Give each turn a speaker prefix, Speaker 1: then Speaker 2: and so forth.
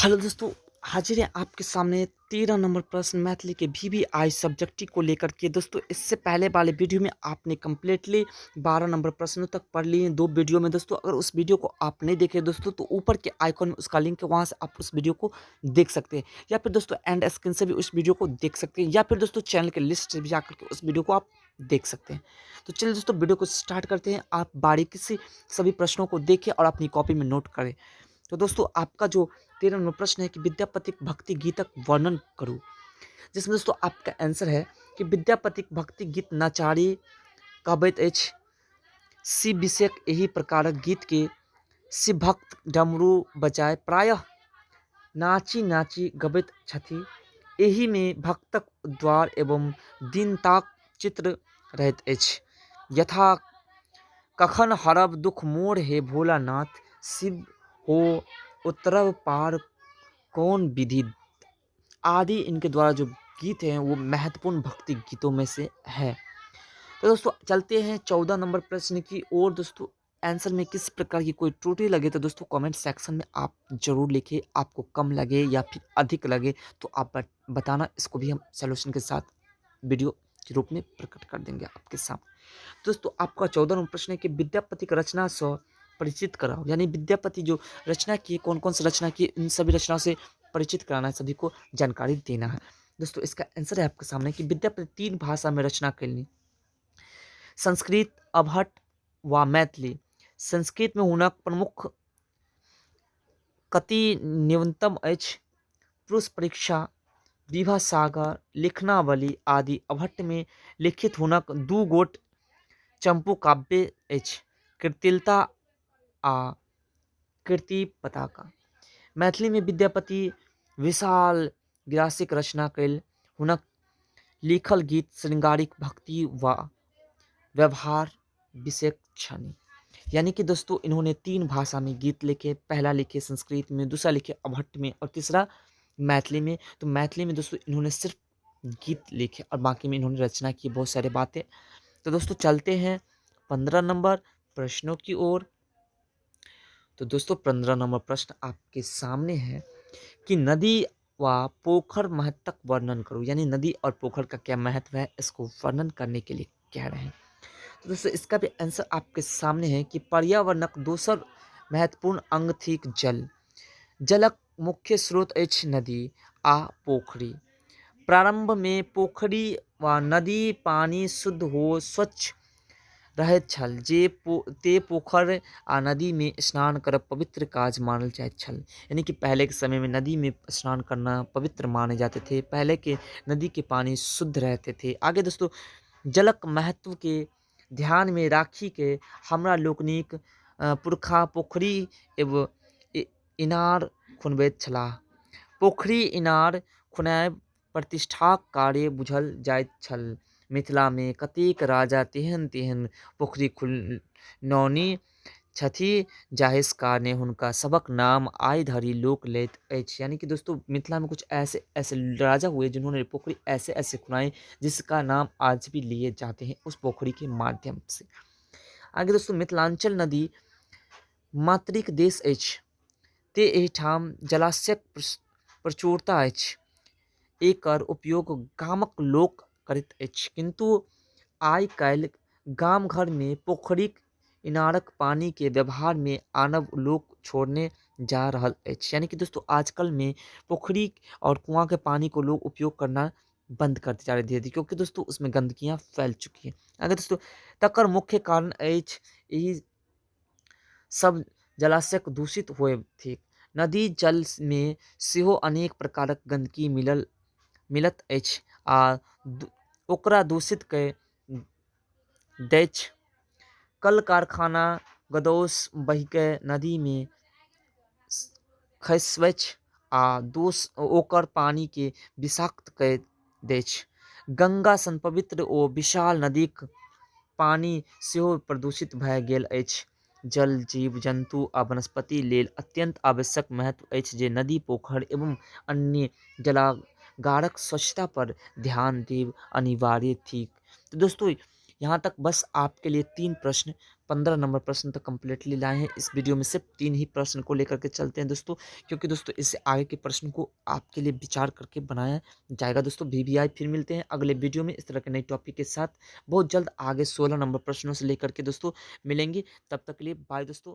Speaker 1: Hello दोस्तों, हाजिर है आपके सामने 13 नंबर प्रश्न मैथिली के VVI subject को लेकर के। दोस्तों इससे पहले वाले वीडियो में आपने कम्प्लीटली 12 नंबर प्रश्नों तक पढ़ लिए दो वीडियो में। दोस्तों अगर उस वीडियो को आप नहीं देखे दोस्तों तो ऊपर के आइकॉन में उसका लिंक है, वहाँ से आप उस वीडियो को देख सकते हैं, या फिर दोस्तों एंड स्क्रीन से भी उस वीडियो को देख सकते हैं, या फिर दोस्तों चैनल के लिस्ट से भी जाकर के उस वीडियो को आप देख सकते हैं। तो चलिए दोस्तों वीडियो को स्टार्ट करते हैं। आप बारीकी से सभी प्रश्नों को देखें और अपनी कॉपी में नोट करें। तो दोस्तों आपका जो 13 नंबर प्रश्न है कि विद्यापतिक भक्ति गीतक वर्णन करो, जिसमें दोस्तों आपका आंसर है कि विद्यापतिक भक्ति गीत नचारी कहबैत अछि। शिव विषयक एहि प्रकारक गीत के शिवभक्त डमरू बजाय प्रायः नाची नाची गबैत छथि। एहि में भक्तक द्वार एवं दीनताक चित्र रहैत अछि, यथा कखन हरब दुख मोर हे भोलानाथ, शिव हो उतरब पार कौन विधि आदि। इनके द्वारा जो गीत हैं वो महत्वपूर्ण भक्ति गीतों में से है। तो दोस्तों चलते हैं 14 नंबर प्रश्न की ओर। दोस्तों आंसर में किस प्रकार की कोई त्रुटि लगे तो दोस्तों कमेंट सेक्शन में आप जरूर लिखें। आपको कम लगे या फिर अधिक लगे तो आप बताना, इसको भी हम सोल्यूशन के साथ वीडियो के रूप में प्रकट कर देंगे आपके सामने। दोस्तों आपका 14 नंबर प्रश्न है कि विद्यापति की रचना से परिचित कराओ, यानी विद्यापति जो रचना की, कौन-कौन सी रचना की, इन सभी रचनाओं से परिचित कराना है, सभी को जानकारी देना है। दोस्तों इसका आंसर है आपके सामने कि विद्यापति 3 भाषा में रचना कैलनी, संस्कृत, अवहट्ठ व मैथिली। संस्कृत में हुनक प्रमुख कति न्यूनतम अछि पुरुष परीक्षा, विभा सागर, लिखनावली आदि। अवहट्ठ में लिखित हुनक 2 गोट चंपू काव्य अछि, कीर्तिलता आ कीर्ति पताका। मैथिली में विद्यापति विशाल गिरासिक रचना कैल। हुनक लिखल गीत श्रृंगारिक, भक्ति व व्यवहार विषयक छनि। यानी कि दोस्तों इन्होंने 3 भाषा में गीत लिखे। पहला लिखे संस्कृत में, दूसरा लिखे अवहट्ठ में और तीसरा मैथिली में। तो मैथिली में दोस्तों इन्होंने सिर्फ गीत लिखे और बाकी में इन्होंने रचना की बहुत सारे बातें। तो दोस्तों चलते हैं 15 नंबर प्रश्नों की ओर। तो दोस्तों 15 नंबर प्रश्न आपके सामने है कि नदी व पोखर महत्वक वर्णन करो, यानी नदी और पोखर का क्या महत्व है, इसको वर्णन करने के लिए कह रहे हैं। तो दोस्तों इसका भी आंसर आपके सामने है कि पर्यावरणक दोसर महत्वपूर्ण अंग थीक जल। जलक मुख्य स्रोत अछि नदी आ पोखरी। प्रारंभ में पोखरी व नदी पानी शुद्ध हो स्वच्छ रहैत छल, जे ते पोखर आ नदी में स्नान करब पवित्र काज मानल जाइत छल। यानी कि पहले के समय में नदी में स्नान करना पवित्र माने जाते थे। पहले के नदी के पानी शुद्ध रहते थे। आगे दोस्तों जलक महत्व के ध्यान में राखी के हमरा लोकनिक पुरखा पोखरी एवं इनार खुनबैत छलाह। पोखरी इनार खुनायब प्रतिष्ठाक कार्य बुझल जाइत छल। मिथिला में कतेक राजा तेहन तेहन पोखरी खुनौनी छथि जाहिसँ कारणे हुनका सबक नाम आइ धरि लोक लैत अछि। यानी कि दोस्तों मिथिला में कुछ ऐसे ऐसे राजा हुए जिन्होंने पोखरी ऐसे ऐसे खुनाई जिसका नाम आज भी लिए जाते हैं उस पोखरी के माध्यम से। आगे दोस्तों मिथिलांचल नदी मातृक देश अछि, ते एहिठाम जलाशयक प्रचुरता अछि। एकर उपयोग गामक लोक करैत अछि, किन्तु आइ काल्हि गाम घर में पोखरिक इनारक पानी के व्यवहार में आनब लोक छोड़ने जा रहल अछि। यानी कि दोस्तों आजकल में पोखरी और कुआं के पानी को लोग उपयोग करना बंद करते जा रहे धीरे धीरे, क्योंकि दोस्तों उसमें गंदगियां फैल चुकी हैं। अगर दोस्तों तकर मुख्य कारण अछि एहि सब जलाशयक दूषित होयब थिक। नदी जल में सेहो अनेक प्रकारक गंदगी मिलत अछि आ ओकरा दूषित कय दैछ। कल कारखाना गदौस बहिकय नदी में खसबैछ आ ओकर पानी के विषाक्त कय दैछ। गंगा सन पवित्र ओ विशाल नदीक पानि सेहो प्रदूषित भए गेल अछि। जल, जीव, जन्तु आ वनस्पति लेल अत्यंत आवश्यक महत्व अछि जे नदी, पोखर एवं अन्य जलागारक स्वच्छता पर ध्यान देब अनिवार्य थिक। तो दोस्तों यहाँ तक बस आपके लिए 3 प्रश्न 15 नंबर प्रश्न तक कम्प्लीटली लाए हैं। इस वीडियो में सिर्फ 3 ही प्रश्न को लेकर के चलते हैं दोस्तों, क्योंकि दोस्तों इससे आगे के प्रश्न को आपके लिए विचार करके बनाया जाएगा दोस्तों। VVI फिर मिलते हैं अगले वीडियो में इस तरह के नए टॉपिक के साथ। बहुत जल्द आगे 16 नंबर प्रश्नों से लेकर के दोस्तों मिलेंगे। तब तक के लिए बाय दोस्तों।